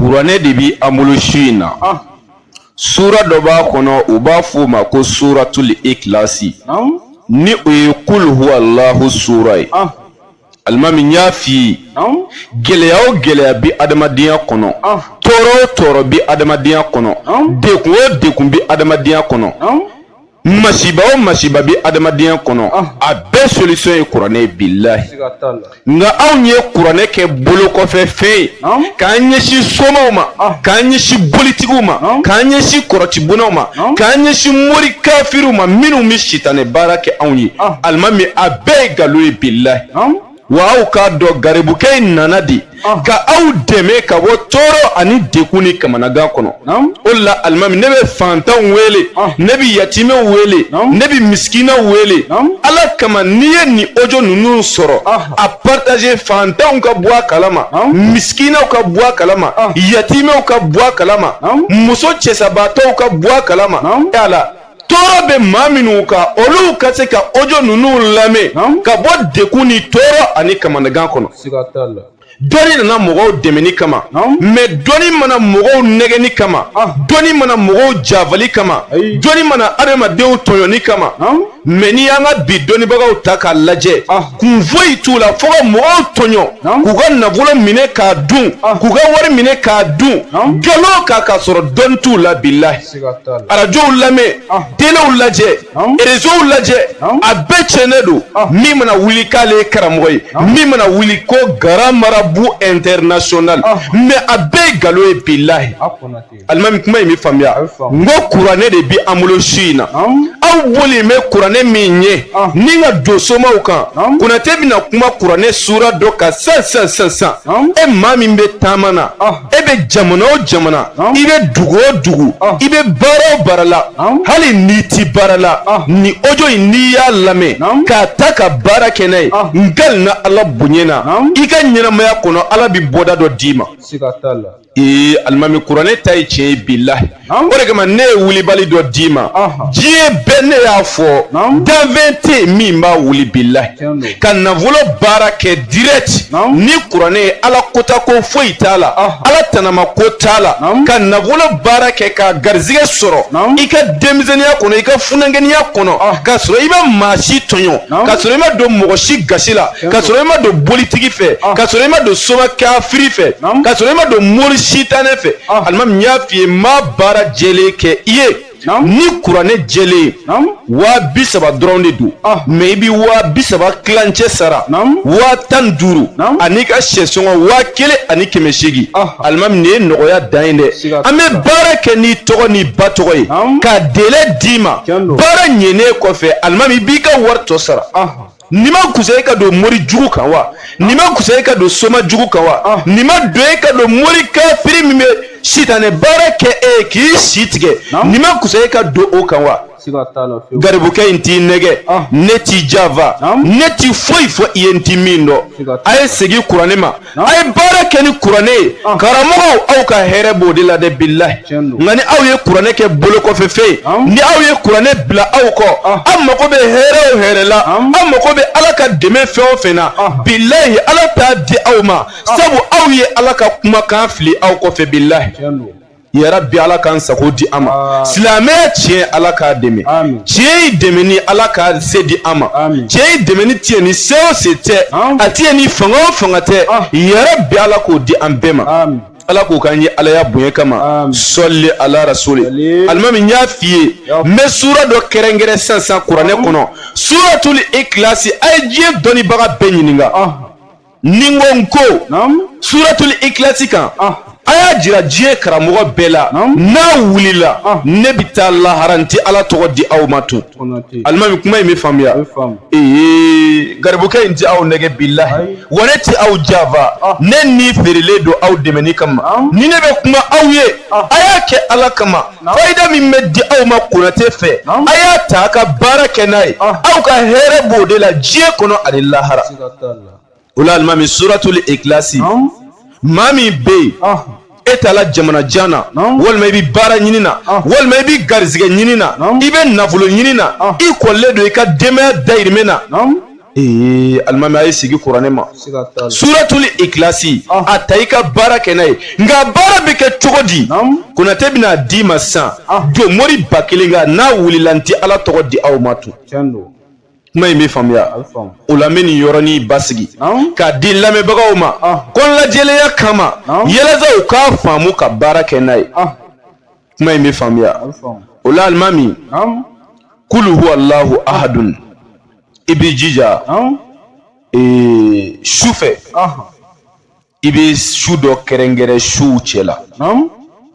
Kuranɛ de bi an bolo su in na. Sura dɔ b'a kɔnɔ, u b'a f'o ma ko suratul ikilasi, ni o ye kul huwalahu sura ye. Alimami, n y'a f'i ye, gɛlɛya o gɛlɛya bi adamadenya kɔnɔ, tɔɔrɔ o tɔɔrɔ bi adamadenya kɔnɔ, degun o degun bi adamadenya kɔnɔ, masiba o masiba bi adamadenya kɔnɔ, a bɛɛ solution ye kuranɛ ye, bilahi. Nka anw ye kuranɛ kɛ bolokɔfɛ fɛn ye, k'an ɲɛsin somaw ma, k'an ɲɛsin bolitigiw ma, k'an ɲɛsin kɔrɔtibonnaw ma, k'an ɲɛsin mori kafiriw ma minnu bɛ sitanɛ baara kɛ anw ye. Alimami, a bɛɛ ye nkalon ye, bilahi. Wa aw k'a dɔn, garibukɛ in nana de ka aw dɛmɛ ka bɔ tɔɔrɔ ani degun ni kamanagan kɔnɔ. O la, alimami, ne bɛ fantanw wele, ne bɛ yatimɛw wele, ne bɛ misikinaw wele. Ala kama, n'i ye nin audio ninnu sɔrɔ, a partager, fantanw ka bɔ a kalama, misikinaw ka bɔ a kalama, yatimɛw ka bɔ a kalama, muso cɛsabaatɔw ka bɔ a kalama. Ala, tɔɔrɔ bɛ maa minnu kan, olu ka se ka audio ninnu lamɛn ka bɔ degun ni tɔɔrɔ ani kamanagan kɔnɔ. Dɔnni nana mɔgɔw dɛmɛni kama, mais dɔnni ma na mɔgɔw nɛgɛni kama, dɔnni ma na mɔgɔw jafali kama, dɔnni ma na adamadenw tɔɲɔni kama. Mais n'i y'an ka bi dɔnnibagaw ta k'a lajɛ, kun foyi t'u la fo ka mɔgɔw tɔɲɔ, k'u ka nafolo minɛ k'a dun, k'u ka wari minɛ k'a dun, nkalon kan, k'a sɔrɔ dɔnni t'u la, bilahi. Arajow lamɛn, telew lajɛ, réseauw lajɛ, a bɛɛ tiɲɛnen don. Min mana wuli k'ale ye karamɔgɔ ye, min mana wuli ko grand marabout international, mais a bɛɛ ye nkalon ye, bilahi. Alimami, kuma in bɛ faamuya. N ko kuranɛ de bi an bolo su in na. Aw boli bɛ kuranɛ min ɲɛ ni ka don somaw kan, Konate bɛna kuma kuranɛ sura dɔ kan sisan sisan sisan sisan. E maa min bɛ taama na, e bɛ jamana o jamana, i bɛ dugu o dugu, i bɛ baara o baara la, hali n'i ti baara la, nin audio in, n'i y'a lamɛn k'a ta ka baara kɛ n'a ye, n kalina Ala bonya na, i ka ɲɛnamaya kɔnɔ, Ala bɛ bɔda dɔ d'i ma. Ee alimami, kuranɛ ta ye tiɲɛ ye, bilahi. O de kama ne ye wulibali dɔ d'i ma. Diɲɛ bɛɛ, ne y'a fɔ, danfɛn tɛ yen min b'a wuli, bilahi, ka nafolo baara kɛ direct ni kuranɛ ye. Ala kota ko foyi t'a la, Ala tanama ko t'a la. Ka nafolo baara kɛ ka garizigɛ sɔrɔ i ka denmisɛnninya kɔnɔ, i ka funankɛniya kɔnɔ, k'a sɔrɔ i ma maa si tɔɲɔ, k'a sɔrɔ i ma don mɔgɔ si gasi la, k'a sɔrɔ i ma don bolitigi fɛ, k'a sɔrɔ i ma don soma kafiri fɛ, k'a sɔrɔ i ma don mori sitanɛ fɛ. Alimami, n y'a f'i ye, n b'a baara jɛlen kɛ i ye ni kuranɛ jɛlen ye. 30 000 dɔrɔn de don, mais i bɛ 30 000 tilancɛ sara, 15 000, ani ka sɛsɔngɔ 1800. Alimami, nin ye nɔgɔya dan ye dɛ. An bɛ baara kɛ n'i tɔgɔ n'i ba tɔgɔ ye, ka délai d'i ma. Baara ɲɛnen kɔfɛ, alimami, i b'i ka wari tɔ sara. Nin ma kusa e ka don mori jugu kan wa? Nin ma kusa e ka don soma jugu kan wa? Nin ma don e ka don mori kafiri min bɛ sitanɛ baara kɛ e ye k'i si tigɛ, nin ma kusa e ka don o kan wa? Garibukɛ in t'i nɛgɛ, ne t'i janfa, ne t'i foyi fɔ i ye n ti min dɔn. A ye segin kuranɛ ma, a ye baara kɛ ni kuranɛ ye. Karamɔgɔw, aw ka hɛrɛ b'o de la dɛ, bilahi. Nka ni aw ye kuranɛ kɛ bolokɔfɛ fɛn ye, ni aw ye kuranɛ bila aw kɔ, aw mago bɛ hɛrɛ o hɛrɛ la, aw mago bɛ Ala ka dɛmɛ fɛn o fɛn na, bilahi, Ala t'a di aw ma, sabu aw ye Ala ka kumakan fili aw kɔfɛ, bilahi. Yarabi, Ala k'an sago di an ma. Silamɛya tiɲɛ, Ala k'a dɛmɛ. Tiɲɛ in dɛmɛni, Ala k'a se di an ma. Tiɲɛ in dɛmɛni tiɲɛ ni se o se tɛ, a tiɲɛ ni fanga o fanga tɛ, yarabi, Ala k'o di an bɛɛ ma. Ala k'o k'an ye Alaya bonya kama. Sɔli ala rasuli. Alimami, n y'a f'i ye, n bɛ sura dɔ kɛrɛnkɛrɛn sisan sisan kuranɛ kɔnɔ, suratul ikilasi. A ye diɲɛ dɔnnibaga bɛɛ ɲininka. Ni n ko n ko suratul ikilasi kan, a y'a jira diɲɛ karamɔgɔ bɛɛ la. N'a wulila, ne bɛ taa lahara, n tɛ Ala tɔgɔ di aw ma tun. Alimami, kuma in bɛ faamuya. Ee, garibukɛ in tɛ aw nɛgɛ, bilahi, wa ne tɛ aw janfa. Ne ni feerelen don aw dɛmɛni kama. Ni ne bɛ kuma aw ye, a y'a kɛ Ala kama. Fayida min bɛ di aw ma Konate fɛ, a y'a ta a ka baara kɛ n'a ye. Aw ka hɛrɛ b'o de la diɲɛ kɔnɔ ani lahara. O la, alimami, suratul ikilasi, maa min bɛ yen, e taala jamana jan na, walima i bɛ baara ɲini na, walima i bɛ garizigɛ ɲini na, i bɛ nafolo ɲini na, i kɔlilen don i ka denbaya dayirimɛ na. Ee alimami, a ye sigi kuranɛ ma. Suratul ikilasi, a ta i ka baara kɛ n'a ye. Nka baara bɛ kɛ cogo di? Konatɛ bɛna d'i ma sisan. Don mori 1000 kan n'a wulila, n tɛ Ala tɔgɔ di aw ma tun. Kuma in bɛ faamuya. O la n bɛ nin yɔrɔnin basigi k'a di lamɛnbagaw ma kɔnɔnajɛlenya kama, yalasa u k'a faamu ka baara kɛ n'a ye. Kuma in bɛ faamuya. O la alimami, kulu huwa Allahu ahadun, i b'i jija su fɛ, i bɛ su dɔ kɛrɛnkɛrɛn suw cɛ la,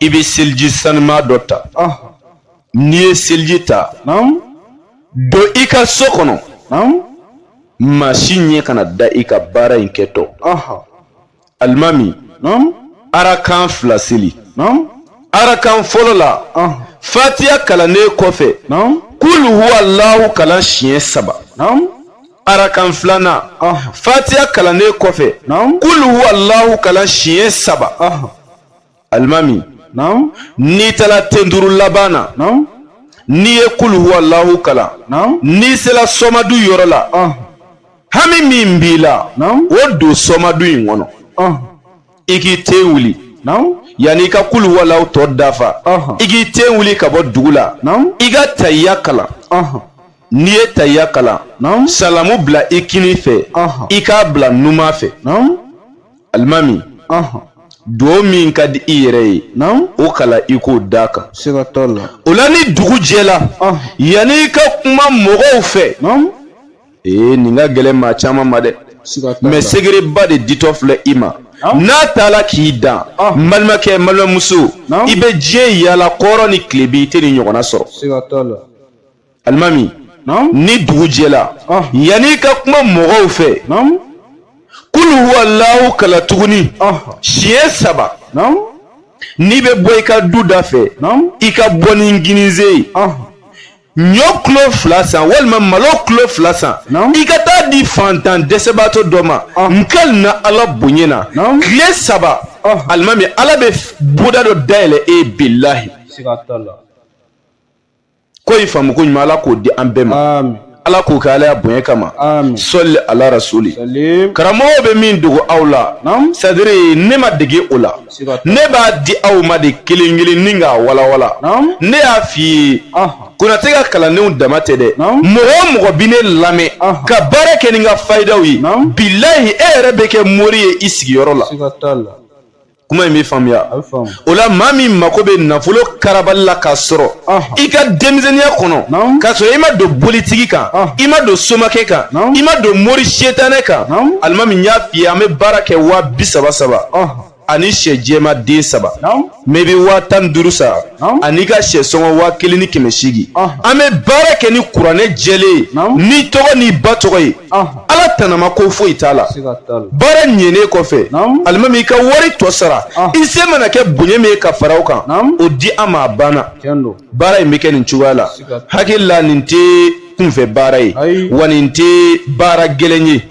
i bɛ seliji sanuma dɔ ta. N'i ye seliji ta, don i ka so kɔnɔ, maa si ɲɛ kana da i ka baara in kɛtɔ. Alimami, arakan fila seli. Arakan fɔlɔ la, fatiya kalannen kɔfɛ, kulu huwa Allahu kalan siɲɛ saba. Arakan filanan, fatiya kalannen kɔfɛ, kulu huwa Allahu kalan siɲɛ saba. Alimami, n'i taara tenturu laban na, n'i ye kulu huwa Allahu kalan, n'i sera sɔmadu yɔrɔ la, hami min b'i la, o don sɔmadu in kɔnɔ. I k'i ten wuli yanni i ka kulu huwa Allahu tɔ dafa. I k'i ten wuli ka bɔ dugu la, i ka tahiya kalan. N'i ye tahiya kalan, salamu bila i kini fɛ, i k'a bila numan fɛ. Alimami, dugawu min ka di i yɛrɛ ye, o kalan, i k'o d'a kan. O la ni dugu jɛla, yanni i ka kuma mɔgɔw fɛ, ee, nin ka gɛlɛn maa caman ma dɛ, mais segereba de ditɔ filɛ i ma. N'a taala k'i dan, n balimakɛ, n balimamuso, i bɛ diɲɛ yaala kɔrɔn ni tilebin, i tɛ nin ɲɔgɔnna sɔrɔ. Alimami, ni dugu jɛla, yanni i ka kuma mɔgɔw fɛ, kulu huwa Allahu kalan tuguni siɲɛ saba. N'i bɛ bɔ i ka du da fɛ, i ka bɔ ni ginize ye, ɲɔ kilo 2 san walima malo kilo 2 san, i ka taa di fantan dɛsɛbaatɔ dɔ ma. N kalina Ala bonya na, tile 3, alimami, Ala bɛ boda dɔ dayɛlɛ e ye, bilahi. Ko in faamu ko ɲuman, Ala k'o di an bɛɛ ma. Ala k'o kɛ Ala ya bonya kama. Sɔli ala rasuli. Karamɔgɔw bɛ min dogo aw la, c'est-à-dire ne ma dege o la, ne b'a di aw ma de kelen kelen ni k'a walawala. Ne y'a f'i ye, Konatɛ ka kalandenw dama tɛ dɛ, mɔgɔ o mɔgɔ bɛ ne lamɛn ka baara kɛ ni n ka fayidaw ye, bilahi, e yɛrɛ bɛ kɛ mori ye i sigiyɔrɔ la. Kuma in bɛ faamuya. O la maa min mako bɛ nafolo karabali la k'a sɔrɔ i ka denmisɛnninya kɔnɔ, k'a sɔrɔ i ma don bolitigi kan, i ma don somakɛ kan, i ma don mori setanɛ kan, alimami, n y'a f'i ye, an bɛ baara kɛ 30 saba ani sɛ jɛma den saba, mais i bɛ 15 sara ani ka sɛ sɔngɔ 1800. An bɛ baara kɛ ni kuranɛ jɛlen ye, ni tɔgɔ ni ba tɔgɔ ye. Ala tanama ko foyi t'a la. Baara ɲɛnen kɔfɛ, alimami, i ka wari tɔ sara. I se mana kɛ bonya min ye ka fara o kan, o di an ma, a banna. Baara in bɛ kɛ nin cogoya la. Hakili la, nin tɛ kunfɛ baara ye, wa nin tɛ baara gɛlɛn ye.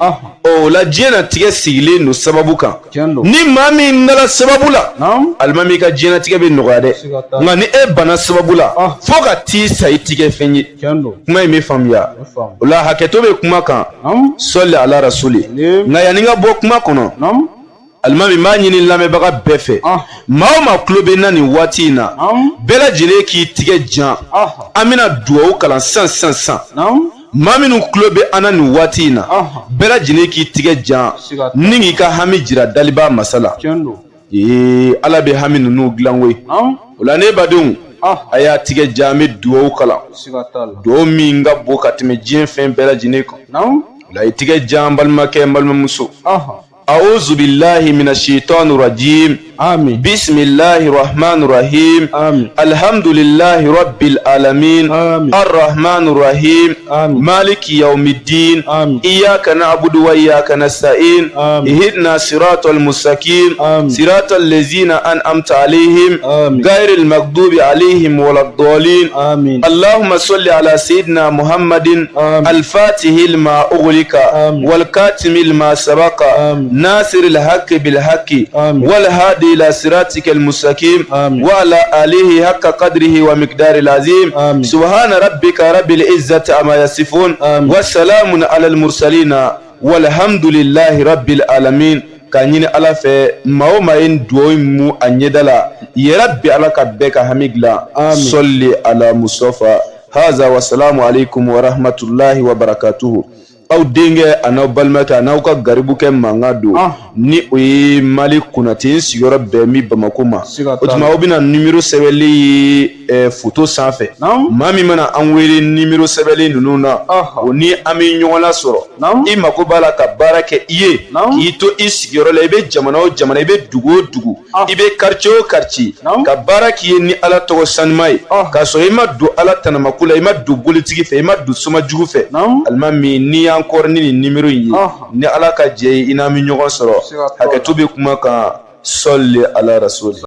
O la diɲɛnatigɛ sigilen don sababu kan. Ni maa min nana sababu la, alimami, i ka diɲɛnatigɛ bɛ nɔgɔya dɛ. Nka ni e banna sababu la, fo ka t'i sa, i ti kɛ fɛn ye. Kuma in bɛ faamuya. O la hakɛto bɛ kuma kan. Sɔli ala rasuli. Nka yanni n ka bɔ kuma kɔnɔ, alimami, n b'a ɲini lamɛnbaga bɛɛ fɛ, maa o maa tulo bɛ n na nin waati in na, bɛɛ lajɛlen k'i tigɛ jan. An bɛna dugawu kalan sisan sisan sisan. Maa minnu tulo bɛ an na nin waati in na, bɛɛ lajɛlen k'i tigɛ jan ni k'i ka hami jira daliba masa la. Ee, Ala bɛ hami ninnu dilan koyi. O la ne badenw, a y'a tigɛ jan, an bɛ dugawu kalan, dugawu min ka bon ka tɛmɛ diɲɛ fɛn bɛɛ lajɛlen kan. O la i tigɛ jan, balimakɛ, n balimamuso. أعوذ بالله من الشيطان الرجيم. آمين. بسم الله الرحمن الرحيم. آمين. الحمد لله رب العالمين. آمين. الرحمن الرحيم. آمين. مالك يوم الدين. آمين. إياك نعبد وإياك نستعين. آمين. اهدنا صراط المستقيم. آمين. صراط الذين أنعمت عليهم. آمين. غير المغضوب عليهم ولا الضالين. آمين. اللهم صل على سيدنا محمد. آمين. الفاتح لما أغلق. آمين. والكاتم لما سبق. آمين. ناصر الحق بالحق. آمين. والهادي والهادي إلى صراطك المستقيم آمين. وعلى آله حق قدره ومقدار العظيم آمين. سبحان ربك رب العزة عما يصفون آمين. وسلام على المرسلين والحمد لله رب العالمين k'a ɲini ala fɛ maa o maa ye nin dugawu in mu a ɲɛda la yarabi ala ka bɛɛ ka hami dilan Amin. sɔli ala mustafa haza wasalamu alaikum warahmatullahi wabarakatuhu aw denkɛ a n'aw balimakɛ a n'aw ka garibukɛ mankan don Ah. ni o ye mali konate n sigiyɔrɔ bɛn mi bamako ma Siga o t'a tuma la. aw bɛna nimero sɛbɛnlen ye foto sanfɛ Naam. maa min mana an wele nimero sɛbɛnlen ninnu na Aha. o ni an bɛ ɲɔgɔn lasɔrɔ Naam. i mako b'a la ka baara kɛ i ye Naam. k'i to i sigiyɔrɔ la i bɛ jamana o jamana i bɛ dugu o dugu Ah. i bɛ quartier o quartier Naam. ka baara k'i ye ni ala tɔgɔ sanuma ye Ah. k'a sɔrɔ i ma don ala tanamako la i ma don bolitigi fɛ i ma don somajugu fɛ Naam. alimami n'i y'an kɔrɔ ni nin nimero in ye Ah. ni ala ka jɛ ye i n'an bɛ ɲɔgɔn sɔrɔ Siga t'o la. hakɛto bɛ kuma kan sɔli ala rasuli.